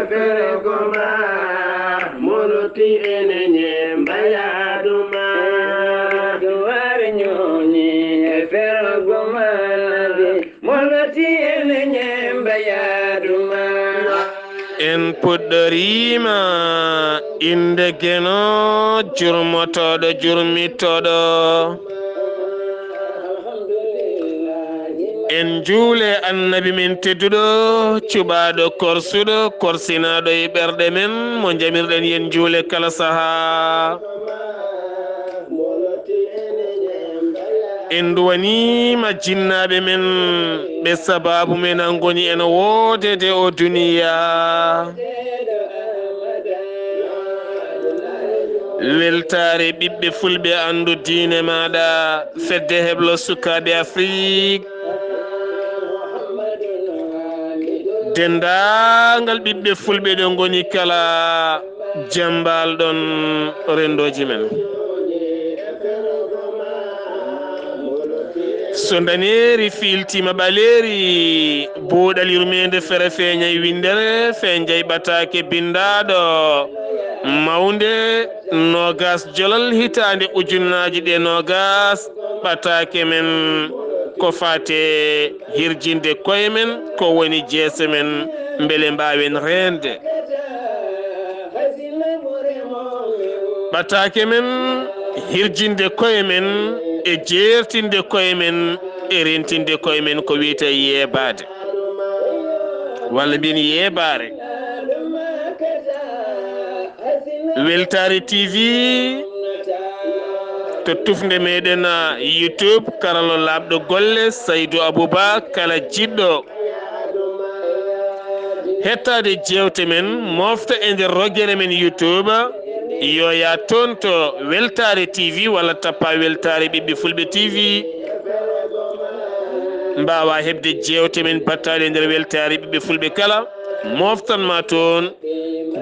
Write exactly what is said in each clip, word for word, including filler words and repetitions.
Fergo ma, moloti ene nyemba yaduma. Duwar nyoni e fergo ma, moloti ene nyemba yaduma. En puɗɗoriima innde Geno, jurmotooɗo, jurmitooɗo. En njuule Annabi men tedduɗo, cuɓaaɗo korsuɗo, korsinaaɗo e ɓerɗe men, mo njamirɗen yen njuule kala sahaa. En nduwaniima jinnaaɓe men, ɓe sabaabu men an ngoni ena woodede o duniya. Weltaare ɓiɓɓe fulɓe, anndu diine maaɗa, fedde heblo sukaaɓe Afrik. Denndaangal ɓiɓɓe fulɓe ɗo ngoni kala, jambal ɗon renndooji men. So ndaneeri fiiltiima ɓaleeri, buuɗal yurmeende fere feeñay winndere, feeñay ɓataake binndaaɗo mawnde, noogas jolal hitaande ujunnaaji ɗe noogas, ɓataake men ko faate hirjinde koye men, ko woni jeese men, mbele mbaawen reende. Ɓataake men hirjinde koye men e jeertinde koye men e rentinde koye men ko wiyetee yeebaade, walla mbiyen yeebaare. Weltaare T V to tufnde meɗen, ah, YouTube, karallo laaɓɗo golle, Saydu Abuba, kala jiɗɗo hettaade jeewte men, mofta e nder rogere men YouTube, yo yaa toon to Weltaare T V walla tappa Weltaare Ɓiɓɓe Fulɓe T V. Mbaawa heɓde jeewte men battaaɗe e nder Weltaare Ɓiɓɓe Fulɓe kala, moftan ma toon.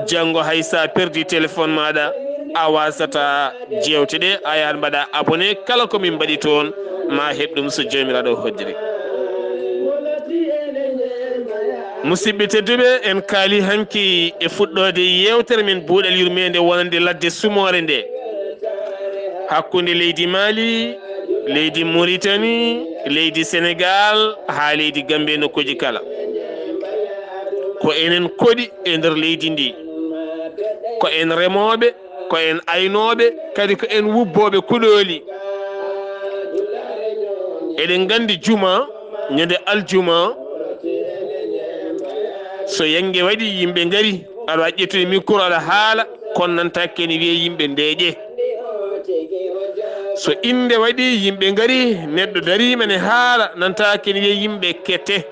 Janngo hay so a perdi téléphone maaɗa, a waasata jeewte ɗe, a yahat mbaɗa abonné. Kala ko min mbaɗi toon, ma heɓ ɗum so Joomiraaɗo hoddiri. Musidɓe tedduɓe, en kaali hanki e fuɗɗoode yeewtere men buuɗal yurmeende wonande ladde sumoore nde, hakkunde leydi Mali, leydi Mauritanie, leydi Sénégal, haa leydi Gambie, nokkuuji kala. Ko enen koɗi e nder leydi ndi. Ko en remooɓe, ko en aynooɓe, kadi ko en wubbooɓe kuɗooli. Eɗen nganndi juma, ñande aljuma, so yannge waɗi, yimɓe ngari, aɗa waawi ƴettude micro, aɗa haala, kono nantaake ne wiyee yimɓe ndeeƴe. So innde waɗi, yimɓe ngari, neɗɗo dariima ne haala, nantaake ne wiyee yimɓe kette.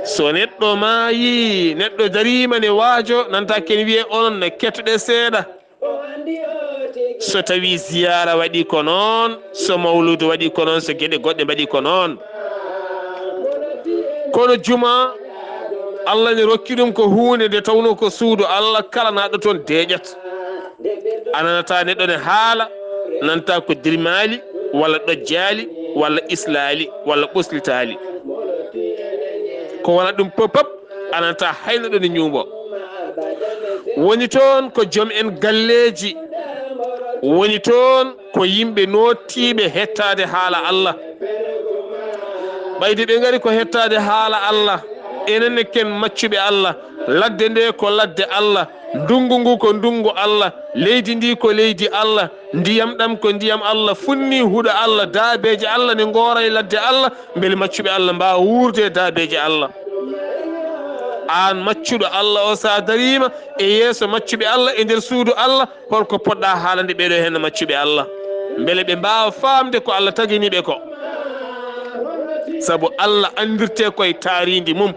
So neɗɗo maayi, neɗɗo dariima ne waajo, nantaake ne wiyee onon ne kettoɗe seeɗa. So tawi ziyaara waɗi ko noon, so mawluudu waɗi ko noon, so geɗe goɗɗe mbaɗi ko noon. Kono juma, Allah ne rokki ɗum ko huunde nde tawnoo ko suudu Allah, kala naatɗo toon deeƴat. A nanataa neɗɗo ne haala, nanataa ko dirmaali, walla ɗojjaali, walla islaali, walla ɓuslitaali. Ko wona ɗum pop pop, a nanataa hay neɗɗo ne ñuuɓo. Woni toon ko joom en galleeji, woni toon ko yimɓe noottiiɓe hettaade haala Allah. Ɓayde ɓe ngari ko hettaade haala Allah, enen ne ken maccuɓe Allah, ladde nde ko ladde Allah, ndunngu ngu ko ndunngu Allah, leydi ndi ko leydi Allah, ndiyam ɗam ko ndiyam Allah, funni huɗo Allah, daabeeje Allah ne ngoora e ladde Allah, mbele maccuɓe Allah mbaawa wuurde e daabeeje Allah. Aan maccuɗo Allah o, so a dariima e yeeso maccuɓe Allah e nder suudu Allah, holko poɗɗaa haalande ɓeeɗo heen maccuɓe Allah, mbele ɓe mbaawa faamde ko Allah tagini ɓe ko? Sabu Allah anndirte koye taariindi mum.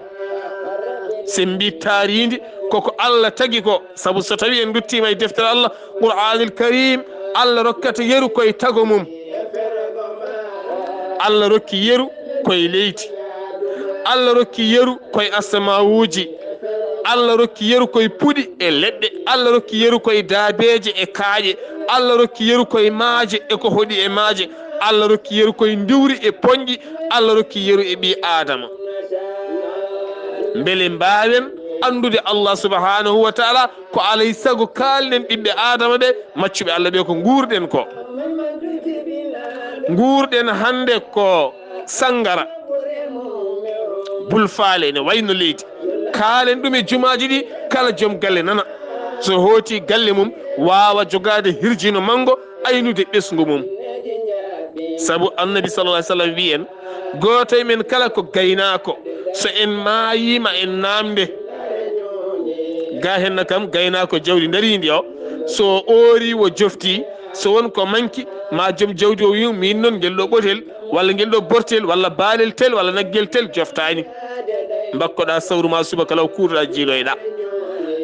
Se mbi taariindi, koko Allah tagi ko, sabu so tawi en nduttiima e deftere Allah, Qur'aanil Kariim, Allah rokkata yeru koye tago mum. Allah rokki yeru koye leydi. Allah rokki yeru koye asamawuuji. Allah rokki yeru koye puɗi e leɗɗe. Allah rokki yeru koye daabeeje e kaaƴe. Allah rokki yeru koye maaje e ko hoɗi e maaje. Allah rokki yeru koye ndiwri e poñƴi. Allah rokki yeru e ɓii Aadama. Mbele mbaawen Anndude Allah subhanahu wa taala ko alay sago kaalnen ɓiɓɓe Aadama ɓe, maccuɓe Allah ɓe ko nguurɗen ko. Nguurɗen hannde ko sanngara, bulfaale ene wayno leydi. Kaalen ɗum e jumaaji ɗi, kala joom galle nana. So hooti galle mum, waawa jogaade hirjino manngo, aynude ɓesngu mum. Sabu Annabi sallallahu alaihi wasallam wi'i en, gooto e men kala ko gaynaako, so en maayiima en naamnde. Ga henna kam gaynaako jawdi ndariindi o, so oori wo jofti, so won ko manki, ma joom jawdi o wi'u, "Min noon ngel ɗo ɓotel, walla ngel ɗo bortel, walla baalel tel, walla naggel tel joftaani." Mbakkoɗaa sawru ma subaka law kuutoɗaa jiiloyɗaa.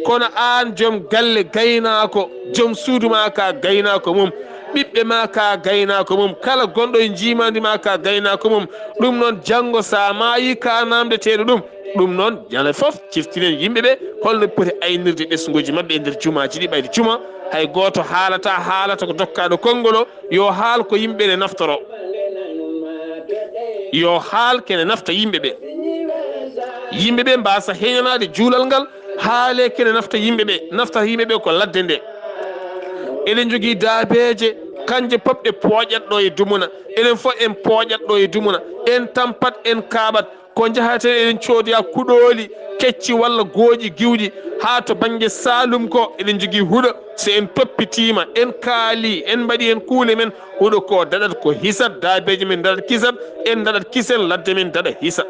Kono aan joom galle gaynaako, joom suudu ma ka gaynaako mum, ɓiɓɓe ma ka gaynaako mum, kala gonɗo e njiimaandi ma ka gaynaako mum. Ɗum noon, janngo so a maayi ka naamndeteeɗo ɗum. Ɗum noon, ñande fof ciftiren yimɓe ɓe holno poti aynirde ɓesnguuji maɓɓe e nder jumaaji ɗi, ɓayde juma hay gooto haalata, haalata ko dokkaaɗo konngol o, yo haal ko yimɓe ne naftoro. Yo haal kene nafta yimɓe ɓe. Yimɓe ɓe mbaasa heñanaade juulal ngal, haale kene nafta yimɓe ɓe, nafta yimɓe ɓe ko ladde nde. Eɗen njogii daabeeje, kanje pop ɗe pooƴat ɗo e dumuna. Enen fof en pooƴat ɗo e dumuna. En tampat, en kaaɓat. Ko njahaten eɗen coodoya kuɗooli kecci walla gooƴi giwɗi, haa to bannge Saalum ko eɗen njogii huɗo. So en toppitiima, en kaali, en mbaɗi heen kuule men, huɗo ko daɗat ko hisat, daabeeje men daɗat kisat, en daɗat kisel, ladde men daɗa hisa.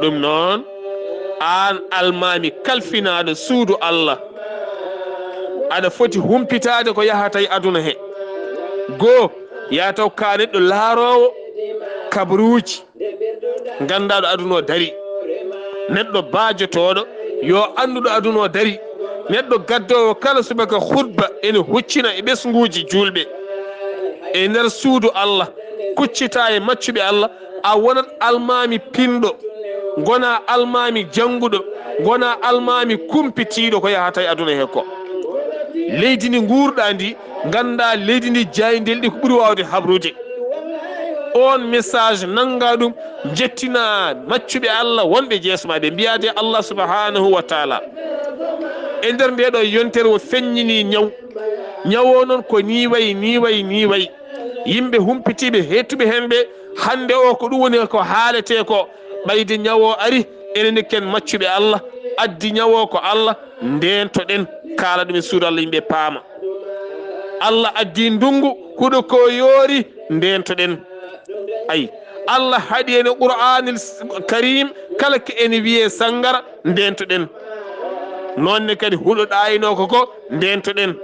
Ɗum noon, aan almaami kalfinaaɗo suudu Allah, aɗa foti humpitaade ko yahata e aduna he. Goo, yaa taw ka neɗɗo laaroowo kabaruuji, nganndaa ɗo aduna o dari. Neɗɗo baajotooɗo, yo anndu ɗo aduna o dari. Neɗɗo gaddoowo kala subaka khutba ene huccina e ɓesnguuji juulɓe. E nder suudu Allah, kuccitaa e maccuɓe Allah, a wonat almaami pinɗo, ngonaa almaami jannguɗo, ngonaa almaami kumpitiiɗo ko yahata e aduna he ko. Leydi ndi nguurɗaa ndi, nganndaa leydi ndi jaayndeeli ɗi ko ɓuri waawde habrude. On message nanngaa ɗum, njettinaa maccuɓe Allah wonɓe jeeso ma ɓe, mbiyaa de Allah subhanahu wa taala. E nder nde ɗo yontere o feññini ñaw. Ñaw o noon ko nii wayi, nii wayi, nii wayi. Yimɓe humpitiiɓe, heettuɓe heen ɓe, hannde o ko ɗum woni ko haaletee ko. Ɓayde ñaw o ari, enen ken maccuɓe Allah, addi ñaw o ko Allah, ndeentoɗen, kaala ɗum e suudu Allah, yimɓe paama. Allah addi ndunngu, huɗo ko yoori, ndeentoɗen. Ay, Allah haɗi en e Qur'aanil Kariim, kala ko ene wiyee sanngara, ndeentoɗen. Noon ne kadi huɗo ɗaayinooko ko, ndeentoɗen.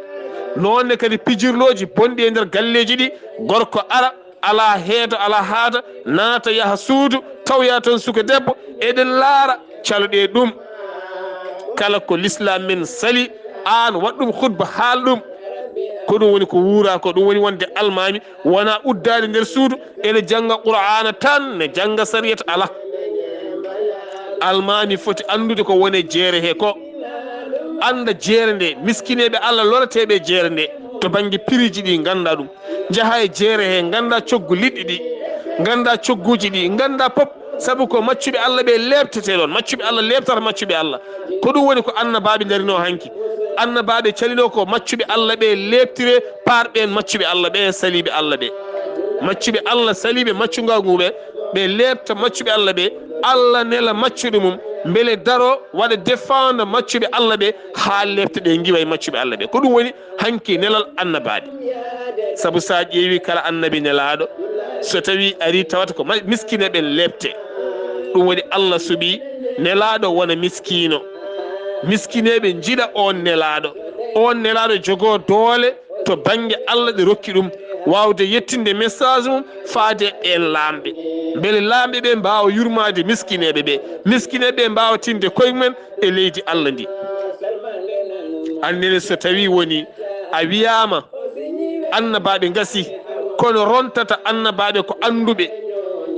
Noon ne kadi pijirlooji bonɗi e nder galleeji ɗi, gorko ara, alaa heedo, alaa haada, naata yaha suudu, tawoya toon suka debbo, eɗen laara, caloɗee ɗum. Kala ko lislaam men sali, aan waɗ ɗum khutba, haal ɗum. Ko ɗum woni ko wuuraa ko, ɗum woni wonde almaami, wonaa uddaade nder suudu, ene jannga Qur'aana tan, ne jannga sariyat alaa. Almaami foti anndude ko woni e jeere he ko. Annda jeere nde, miskineeɓe Allah lorateeɓe e jeere nde, to bannge piriiji ɗi ngannda ɗum. Njaha e jeere he, ngannda coggu liɗɗi ɗi, ngannda cogguuji ɗi, ngannda pop, sabu ko maccuɓe Allah ɓe leeptetee ɗoon. Maccuɓe Allah leeptata maccuɓe Allah. Ko ɗum woni ko annabaaɓe ndarinoo hanki. Annabaaɓe calinoo ko maccuɓe Allah ɓe leeptiree, par ɓeen maccuɓe Allah ɓe, saliiɓe Allah ɓe. Maccuɓe Allah saliiɓe maccungaagu ɓe, ɓe leepta maccuɓe Allah ɓe, Allah nela maccuɗo mum, mbele daro waɗa défendre maccuɓe Allah ɓe, haa leepte ɗe ngiwa e maccuɓe Allah ɓe. Ko ɗum woni hanki nelal annabaaɓe. Sabu so a ƴeewi kala annabi nelaaɗo, so tawi ari tawata ko ma-, miskineeɓe leepte. Ɗum woni Allah suɓi nelaaɗo wona miskiino. Miskineeɓe njiɗa oon nelaaɗo. Oon nelaaɗo jogoo doole to bannge Allah ɗe rokki ɗum, waawde yettinde message mum faade e ɓeen laamɓe. Mbele laamɓe ɓe mbaawa yurmaade miskineeɓe ɓe. Miskineeɓe ɓe mbaawa tinde koye mumen e leydi Allah ndi. Anndene so tawi woni a wiyaama annabaaɓe ngasi, kono rontata annabaaɓe ko annduɓe.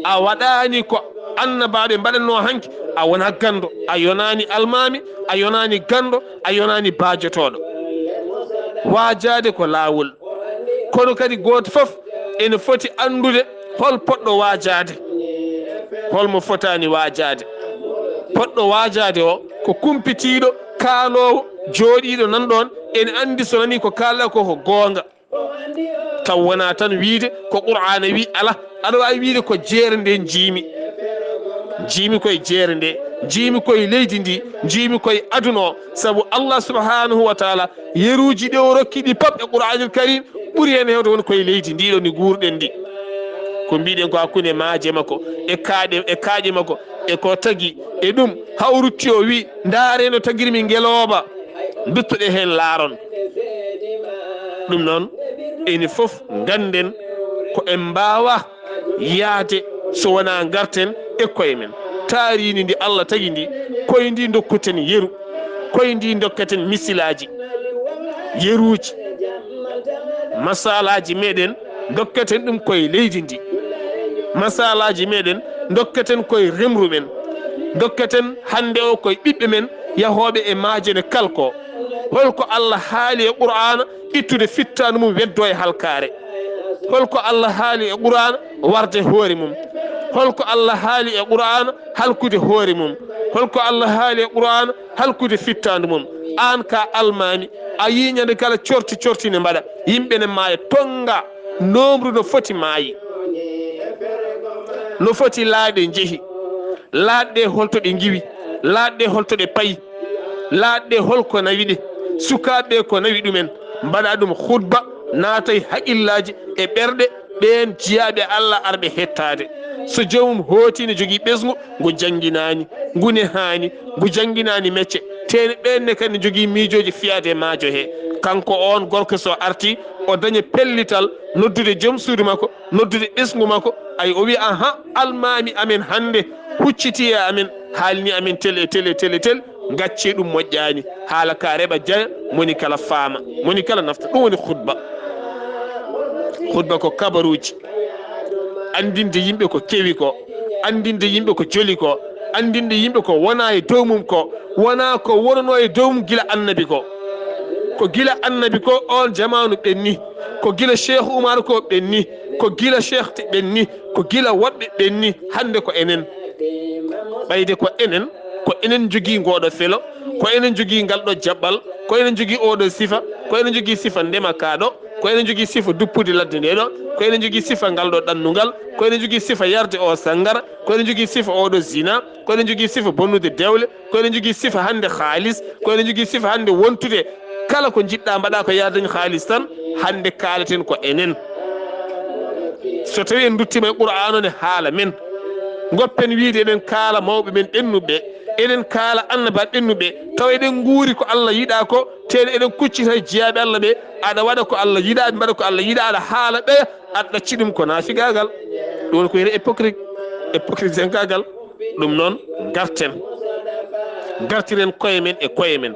A waɗaani ko annabaaɓe mbaɗatnoo hanki, a wonaa ganndo, a yonaani almaami, a yonaani ganndo, a yonaani baajotooɗo. Waajaade ko laawol. Kono kadi gooto fof ene foti anndude hol poɗɗo waajaade, hol mo fotaani waajaade. Poɗɗo waajaade o ko kumpitiiɗo, kaaloowo, jooɗiiɗo nan ɗoon, ene anndi so nanii ko kaalɗa ko ko goonga. Taw wonaa tan wiyde ko Qur'aana wi alaa, aɗa waawi wiyde ko jeere nde njiimi. Njiimi koye jeere nde, njiimi koye leydi ndi, njiimi koye aduna o. Sabu Allah subhanahu wa taala, yeruuji ɗi o rokki ɗi pop e Qur'aanil Karim, ɓuri heen heewde won koye leydi ndi ɗo ndi nguurɗen ndi. Ko mbiɗen ko hakkunde maaje makko e kaaɗe, e kaaƴe makko, e ko tagi e ɗum, haa o rutti o wi, ndaare no tagirmi ngelooba, nduttoɗe heen laaron. Ɗum noon, enen fof ngannden ko en mbaawa yahde so wonaa ngarten e koye men. Taariindi ndi Allah tagi ndi, koye ndi ndokkuten yeru, koye ndi ndokketen misilaaji, yeruuji, masalaaji meɗen, ndokketen ɗum koye leydi ndi. Masalaaji meɗen, ndokketen koye remru men, ndokketen hannde o koye ɓiɓɓe men yahooɓe e maaje ne kalko. Holko Allah haali e Qur'aana ittude fittaandu mum, weddoo e halkaare? Holko Allah haali e Qur'aana warde hoore mum? Holko Allah haali e Qur'aana halkude hoore mum? Holko Allah haali e Qur'aana halkude fittaandu mum? Aan ka almaami, a yii ñande kala corti corti ne mbaɗa, yimɓe ne maaya, tonnga nombre no foti maayi, no foti laaɗe njehi, laaɗe holto ɗe ngiwi, laaɗe holto ɗe payi, laaɗe holko nawi ɗe, sukaaɓe ko nawi ɗumen, mbaɗa ɗum khutba, naata e haqillaaji e ɓerɗe ɓeen jiyaaɓe Allah arɓe hettaade. So joomum hooti ne jogii ɓesngu, ngu jannginaani, ngu nehaani, ngu jannginaani mecce, tee ne ɓeen ne kadi ne jogii miijooji fiyaade e maajo he. Kanko oon gorko so arti, o daña pellital noddude joom suudu makko, noddude ɓesngu makko, ay o wiya, "Aha, almaami amen hannde hucciti e amen, haalni amen tel e tel e tel e tel, ngacce ɗum moƴƴaani." Haala ka reɓa jaya, moni kala faama, moni kala nafta. Ɗum woni khutba. Khutba ko kabaruuji, anndinde yimɓe ko kewi ko, anndinde yimɓe ko joli ko, anndinde yimɓe ko wonaa e dow mum ko, wonaa ko wonanoo e dow mum gila annabi ko. Ko gila annabi ko oon jamaanu ɓenni, ko gila Cheikh Oumar ko ɓenni, ko gila Cheikh ti ɓenni, ko gila woɗɓe ɓenni, hannde ko enen. Ɓayde ko enen, ko enen njogii ngooɗo felo, ko enen njogii ngal ɗo jaɓɓal, ko enen njogii ooɗo sifa, ko enen njogii sifa ndema kaa ɗo, ko enen njogii sifa duppude ladde nde ɗo, ko enen njogii sifa ngal ɗo ɗannungal, ko enen njogii sifa yarde o sanngara, ko enen njogii sifa oɗo zina, ko enen njogii sifa bonnude dewle, ko enen njogii sifa hannde haalis, ko enen njogii sifa hannde wontude kala ko njiɗɗa mbaɗa ko yaa dañ haalis tan, hannde kaalaten ko enen. So tawi en nduttima e Qur'aana ne haala men, ngoppen wiide eɗen kaala mawɓe men ɓennuɓe, eɗen kaala annaba ɓennuɓe, tawa eɗen nguuri ko Allah yiɗa ko, tee eɗen kuccita e jiyaaɓe Allah ɓe, aɗa waɗa ko Allah yiɗa, aɗa mbaɗa ko Allah yiɗa, aɗa haala ɓeya, aɗa ɗacci ɗum ko naafigaagal. Ɗum woni ko wiyetee hypocrite, hypocrite zenkagal. Ɗum noon, ngarten, ngartiren koye men e koye men,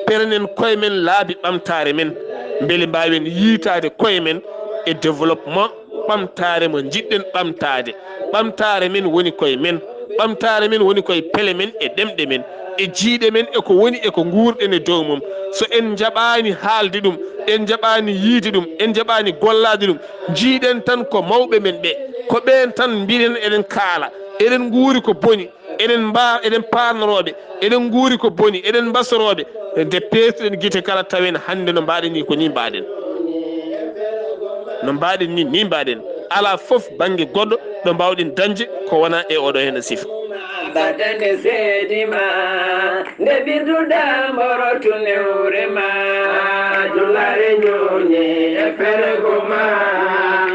perenen koye men laabi ɓamtaare men, mbele mbaawen yiitaade koye men e développement ɓamtaare mo njiɗɗen ɓamtaade. Ɓamtaare men woni koye men, ɓamtaare men woni koye pele men e ɗemɗe men, e jiiɗe men e ko woni e ko nguurɗen e dow mum. So en njaɓaani haalde ɗum, en njaɓaani yiyde ɗum, en njaɓaani gollaade ɗum, njiiɗen tan ko mawɓe men ɓe, ko ɓeen tan mbiɗen eɗen kaala, eɗen nguuri ko boni, eɗen mba-, eɗen paarnorooɓe, eɗen nguuri ko boni, eɗen mbasorooɓe. Nde peetuɗen gite kala tawen hannde no mbaɗen ni ko ni mbaɗen. No mbaɗen ni, ni mbaɗen. Alaa fof bannge goɗɗo ɗo mbaawɗen dañde ko wonaa e oɗo heen sifa. Baɗande seedi ma, nde birduɗa mborotu newre ma, julare ñooñe e fergo ma,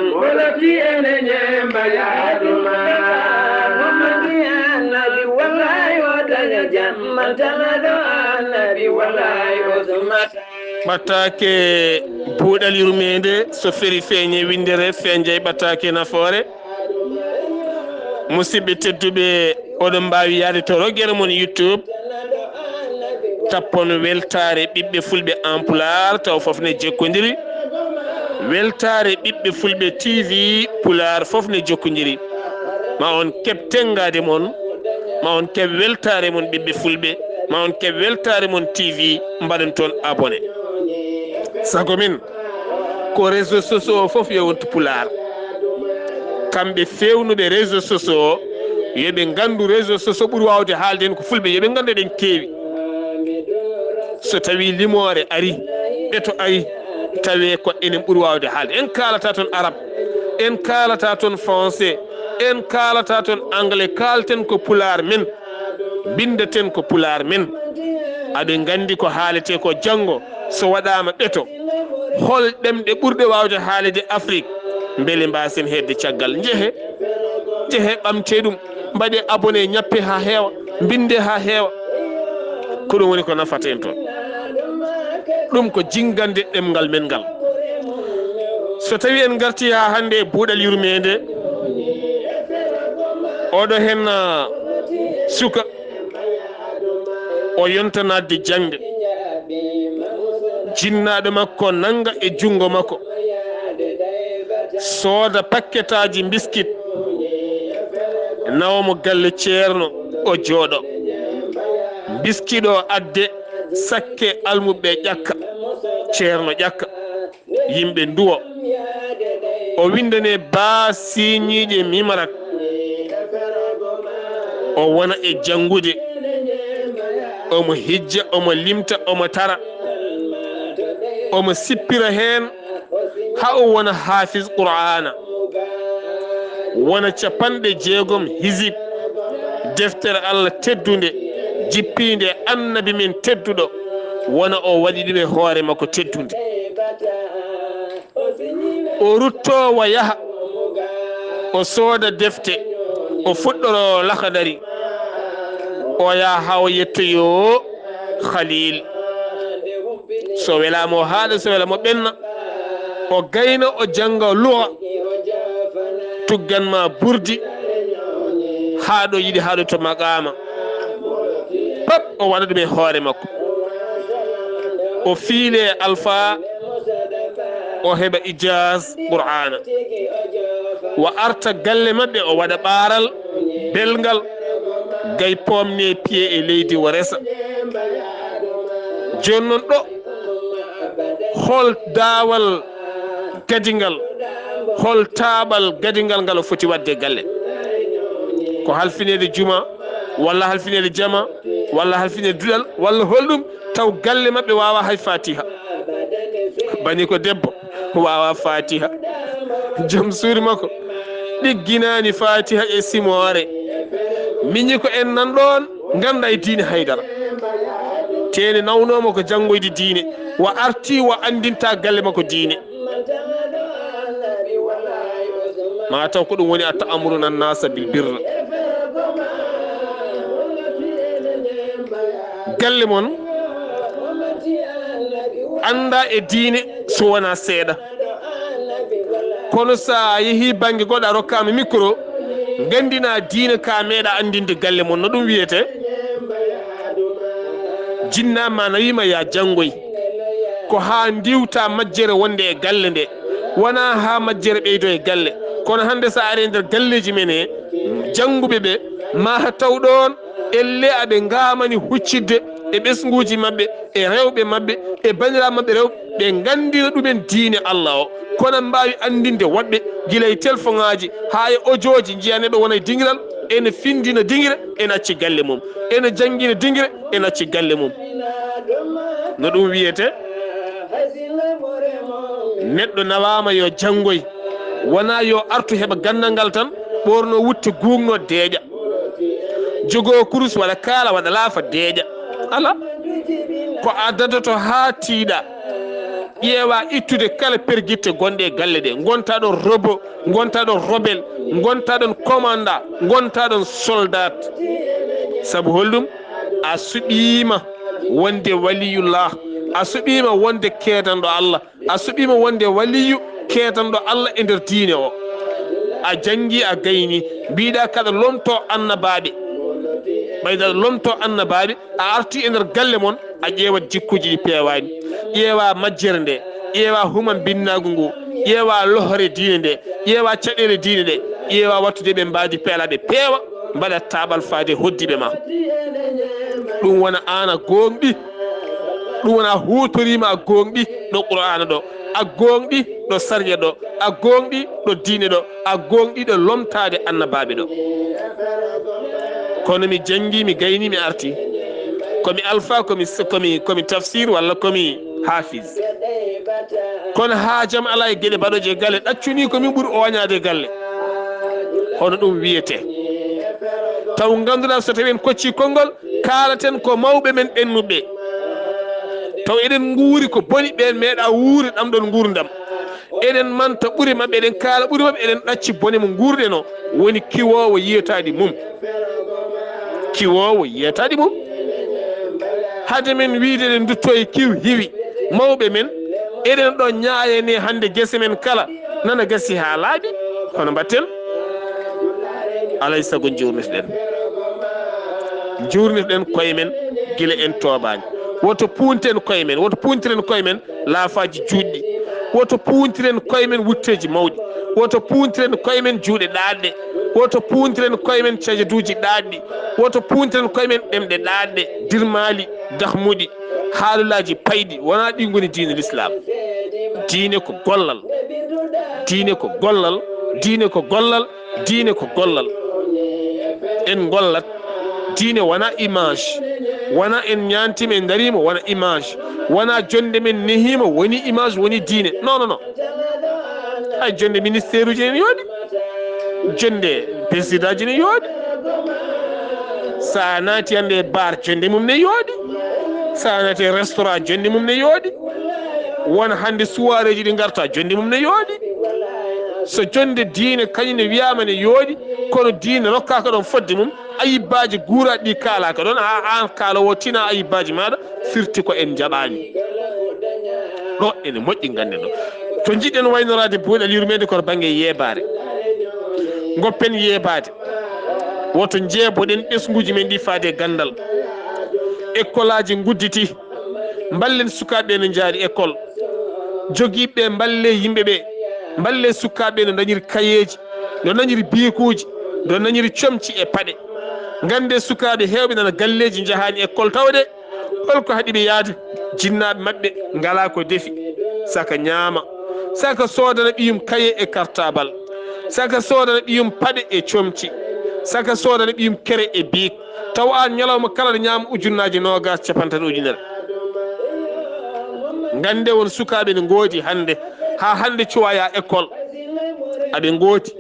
mboloti ene ñeemba yaadu ma. Muhammadu annabi, wallahi o daña jam, mantana ɗo annabi, wallahi o sumata. Ɓattaake buuɗal yurmeende, so feri feeñe winndere, feeñjay ɓattaake nafoore. Musidɓe tedduɓe, oɗon mbaawi yahde to rogere mon YouTube, tappon Weltaare Ɓiɓɓe Fulɓe en Pulaar, taw fof ne jokkondirii. Weltaare Ɓiɓɓe Fulɓe T V Pulaar fof ne jokkondirii. Ma on keɓ tenngaade mon, ma on keɓ weltaare mon Ɓiɓɓe Fulɓe, ma on keɓ weltaare mon T V, mbaɗon toon abonné. Sago min ko réseaux sociaux o fof yo wontu Pulaar. Kamɓe feewnuɓe réseaux sociaux o, Yo ɓe nganndu réseau so, so ɓuri waawde haalde heen ko fulɓe, yo ɓe nganndu eɗen keewi. So tawii limoore ari, ɓeto ari, tawee ko enen ɓuri waawde haalde. En kaalata toon arab, en kaalata toon français, en kaalata toon anglais, kaalten ko pulaar men, mbinndaten ko pulaar men. Aɓe nganndi ko haaletee ko janngo, so waɗaama ɓeto, hol ɗemɗe ɓurɗe waawde haalede Afrik? Mbele mbaasen heedde caggal? Njehe, njehe, ɓamtee ɗum, mbaɗee abonné, ñappee haa heewa, mbinndee haa heewa. Ko ɗum woni ko nafata en toon. Ɗum ko jinngande ɗemngal men ngal. So tawii en ngartii haa hannde e buuɗal yurmeende, oɗo heen, ah, suka, o yonta naatde jaŋde. Jinnaaɗo makko nannga e junngo makko, sooda pakketaaji mbiskit, nawa mo galle ceerno, o jooɗo. Mbiskit o adde, sakke almuɓɓe ƴakka, ceerno ƴakka. Yimɓe nduwo. O winndane baa siiñiiɗe mimarat. O wona e janngude. Omo hijja, omo limta, omo tara. Omo sippira heen haa o wona haafis Qur'aana. Wona capanɗe jeegom hizib, deftere Allah teddunde, jippiinde e Annabi men tedduɗo, wona o waɗi ɗum e hoore makko teddunde. O ruttoo, o yaha, o sooda defte, o fuɗɗoroo Laxdari, o yaha haa o yettoyoo Khalil. So welaama o haaɗa, so welaama o ɓenna, o gayna, o jannga luga, tuggan ma burdi, haa ɗo yiɗi, haa ɗo to maqaama. Pap, o waɗa ɗum e hoore makko. O fiile alfa, o heɓa ijaaz Qur'aana. O arta galle maɓɓe, o waɗa ɓaaral belngal, gay pomne piye e leydi, o resa. Jooni noon ɗo, hol daawal gadingal, hol taaɓal gadingal ngal o foti waɗde e galle? Ko halfineede juma, walla halfineede jama, walla halfineede duɗal, walla holɗum, taw galle maɓɓe waawaa hay Faatiha. Bani ko debbo, waawaa Faatiha. Joom suudu makko ɗigginaani Faatiha e simoore. Miñi ko en nan ɗoon, nganndaa e diine haydara. Teeni nawnooma ko janngoyde diine, o artii o anndinta galle makko diine. Ma taw ko ɗum woni a ta'muruna an-nasa bil birr. Galle mon annda e diine so wona seeɗa. Kono sa yehi bannge goɗɗo a rokkaama micro, nganndina diine ka meeɗa anndinde galle mon no ɗum wiyete. Jinna ma nawima ya janngoy. Ko haa ndiwta majjere wonde e galle nde. Wona haa majjere ɓeydo e galle. Kono hannde sa ari e nder galleeji men he, jannguɓe ɓe, ma taw ɗoon elle aɓe ngamani huccidde e ɓesnguuji maɓɓe, e rewɓe maɓɓe, e bandiraaɓe maɓɓe rewɓe, ɓe nganndina ɗumen diine Allah o. Kono mbaawi anndinde woɗɓe gila e telfoŋaaji haa e ojooji, njiya neɗɗo wona e dingiral, ene findina dingire, ene acci galle mum, ene janngina dingire, ene acci galle mum. No ɗum wiyete? Neɗɗo nawaama yo janngoy, wona yo artu heɓa ganndal ngal tan, ɓoorno wutte guugno deeƴa. Jogo kurus, waɗa kaala, waɗa laafa, deeƴa. Ala. Ko a dadoto haa tiiɗa. Ƴeewa ittude kala pergitte gonɗe e galle ɗe. Ngonta ɗon robot, ngonta ɗon rebelle, ngonta ɗon commandant, ngonta ɗon soldat. Sabu holɗum? A suɓiima wonde waliyullah. A suɓiima wonde keedanɗo Allah. A suɓiima wonde waliyu keedanɗo Allah e nder diine o. A janngi, a gayni, mbiɗa kaɗa lomto annabaaɓe. Ɓayda aɗa lomto annabaaɓe, a arti e nder galle mon, a ƴeewat jikkuuji ɗi peewaani. Ƴeewa majjere nde, ƴeewa human binnaagu ngu, ƴeewa lohre diine nde, ƴeewa caɗeele diine ɗe, ƴeewa wattude ɓe mbaadi peelaaɓe peewa, mbaɗa taaɓal faade hoddiiɓe ma. Ɗum wona aan a gooŋɗi, ɗum wona a huutoriima a gooŋɗi ɗo Qur'aana ɗo. A gooŋɗi ɗo sariya ɗo, a gooŋɗi ɗo diine ɗo, a gooŋɗi ɗo lomtaade annabaaɓe ɗo. Kono mi janngi, mi gayni, mi arti. Ko mi alfa, ko mi, ko mi, ko mi tafsir walla ko mi hafiz. Kono haajam alaa e geɗe baɗooje e galle, ɗaccunii ko min ɓuri ooñaade e galle. Hono ɗum wiyetee. Taw ngannduɗaa so tawi en koccii konngol, kaalaten ko mawɓe men ɓennuɓe. Taw eɗen nguuri ko boni, ɓeen meeɗaa wuurude ɗam ɗoon nguurndam. Eɗen manta ɓure maɓɓe, eɗen kaala ɓure maɓɓe, eɗen ɗacci bone mo nguurɗen o. Woni kiwoowo yiyataɗi mum. Kiwoowo yiyataɗi mum. Hade men wiyde eɗen ndutto e kiw hiwi mawɓe men, eɗen ɗo ñaayane hannde gese men kala nana gasi haa laaɓi. Hono mbaɗten? Alay sago njuurnitoɗen. Njuurnitoɗen koye men gila en toobaani. Woto puunten koye men, woto puuntiren koye men laafaaji juutɗi. Woto puuntiren koye men wutteeji mawɗi. Woto puuntiren koye men juuɗe ɗaatɗe. Woto puuntiren koye men cajaduuji ɗaatɗi. Woto puuntiren koye men ɗemɗe ɗaatɗe, dirmaali, dahmuɗi, haalulaaji payɗi. Wonaa ɗi ngoni diine Lislaam. Diine ko gollal. Diine ko gollal. Diine ko gollal. Diine ko gollal. En ngollat. Diine wonaa image. Wonaa en ñaantiima, en ndariima, wona image. Wonaa jonnde men nehiima, woni image, woni diine. Non, non, non. Hay jonnde ministère uji ne yooɗi. Jonnde président ji ne yooɗi. So a naati hannde e bar, jonnde mum ne yooɗi. So a naati e restaurant, jonnde mum ne yooɗi. Won hannde soirée ji ɗi ngarta, jonnde mum ne yooɗi. So jonnde diine kañum ne wiyaama ne yooɗi, kono diine rokkaaka ɗoon fodde mum, ayibbaaji guuraaɗi ɗi kaalaaka ɗoon, haa aan kaaloowo tina ayibbaaji maaɗa, firti ko en njaɓaani. Ɗo ene moƴƴi ngannden ɗo. To njiɗɗen waynoraade buuɗal yurmeende ko to bannge yeebaare. Ngoppen yeebaade. Woto njeeboɗen ɓesnguuji men ɗi faade e ganndal. Ekkolaaji ngudditi. Mballen sukaaɓe ɓe no njaari école. Jogiiɓe ɓe mballe yimɓe ɓe. Mballe sukaaɓe ɓe no ndañiri kayeeji, no ndañiri biikuuji, no ndañiri comci e paɗe. Ngannde sukaaɓe heewɓe nana galleeji njahaani école tawde. Holko haɗi ɓe yahde? Jinnaaɓe maɓɓe ngalaa ko defi. Saka ñaama. Saka soodana ɓiyum kaye e kartabal. Saka soodana ɓiyum paɗe e comci. Saka soodana ɓiyum kere e biik. Taw aan ñalawma kala aɗa ñaama ujunnaaje noogaas, capanɗe tati ujunere. Ngannde won sukaaɓe ne ngoodi hannde, haa hannde cuwaa yaha école. Aɓe ngoodi.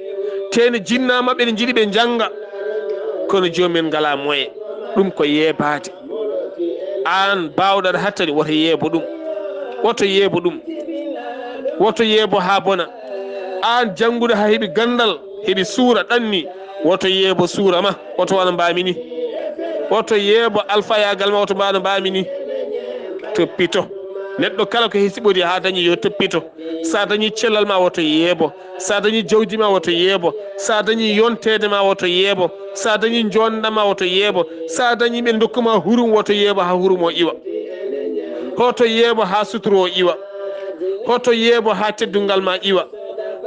Tee ne jinnaa maɓɓe ne njiɗi ɓe njannga. Kono joomum en ngalaa moyen. Ɗum ko yeebaade. Aan baawɗo aɗa hattani, woto yeebo ɗum. Woto yeebo ɗum. Woto yeebo haa bona. Aan jannguɗo haa heɓi ganndal, heɓi suura, ɗanni, woto yeebo suura ma, woto wano mbaami ni. Woto yeebo alfayaagal ma, woto wano mbaami ni. Toppito. Neɗɗo kala ko hesiɓori haa dañi yo toppito. So a dañi cellal ma, woto yeebo. So a dañi jawdi ma, woto yeebo. So a dañi yonteede ma, woto yeebo. So a dañi njoonda ma, woto yeebo. So a dañi ɓe ndokku ma hurum, woto yeebo haa hurum o iwa. Hoto yeebo haa suturo o iwa. Hoto yeebo haa teddungal ma iwa.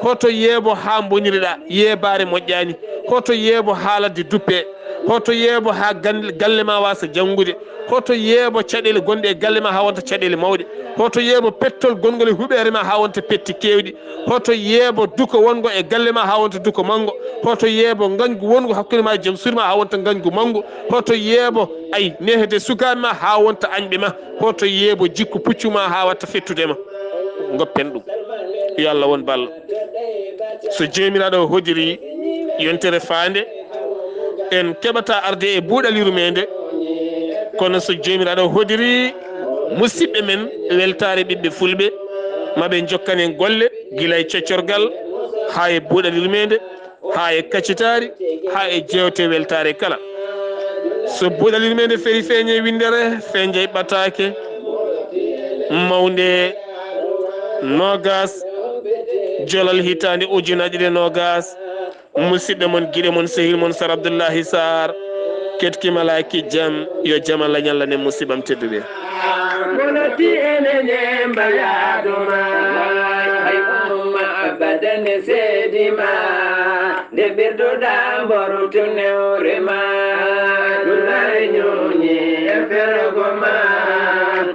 Hoto yeebo haa mboniriɗa, yeebaare moƴƴaani. Hoto yeebo haa ladde duppe. Hoto yeebo haa gan-, galle ma wasa janngude. Hoto yeebo caɗeele gonɗe e galle ma haa wonta caɗeele mawɗe. Hoto yeebo pettol gonngol e huɓeere ma haa wonta petti keewɗi. Hoto yeebo duko wongo e galle ma haa wonta duko manngo. Hoto yeebo ngañgu wongu hakkunde ma e joom suudu ma haa wonta ngañgu manngu. Hoto yeebo ay nehde sukaaɓe ma haa wonta añɓe ma. Hoto yeebo jikku puccu ma haa watta fettude ma. Ngoppen ɗum. Yo Allah won ballo. So Joomiraaɗo hodiri yontere faande, en keɓata arde e buuɗal yurmeende. Kono so Joomiraaɗo hodiri, musidɓe men, weltaare ɓiɓɓe fulɓe, maɓe njokkan en golle, gila e coccorgal haa e buuɗal yurmeende, haa e kaccitaari, haa e jeewte weltaare kala. So buuɗal yurmeende feri feeñe winndere, feeñay ɓataake mawnde noogaas, jolal hitaande ujunaaji ɗiɗi e noogaas. Musidɗo mon, giɗo mon, sehil mon, Sar Abdullahi Sarr, ketkima laaki jam, yo jam Allah ñallanen musiɓam tedduɓe. Kono ti ene ñemba yaaduma, hay umma abadan e seedima, nde ɓirduɗa mboru tunewrema, dullare ñuñi e fergo ma,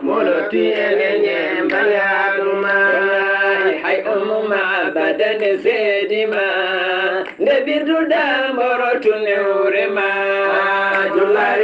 molo ti ene ñemba yaaduma. Dande seedi ma, nde birduɗa mborotu newre ma. Jullare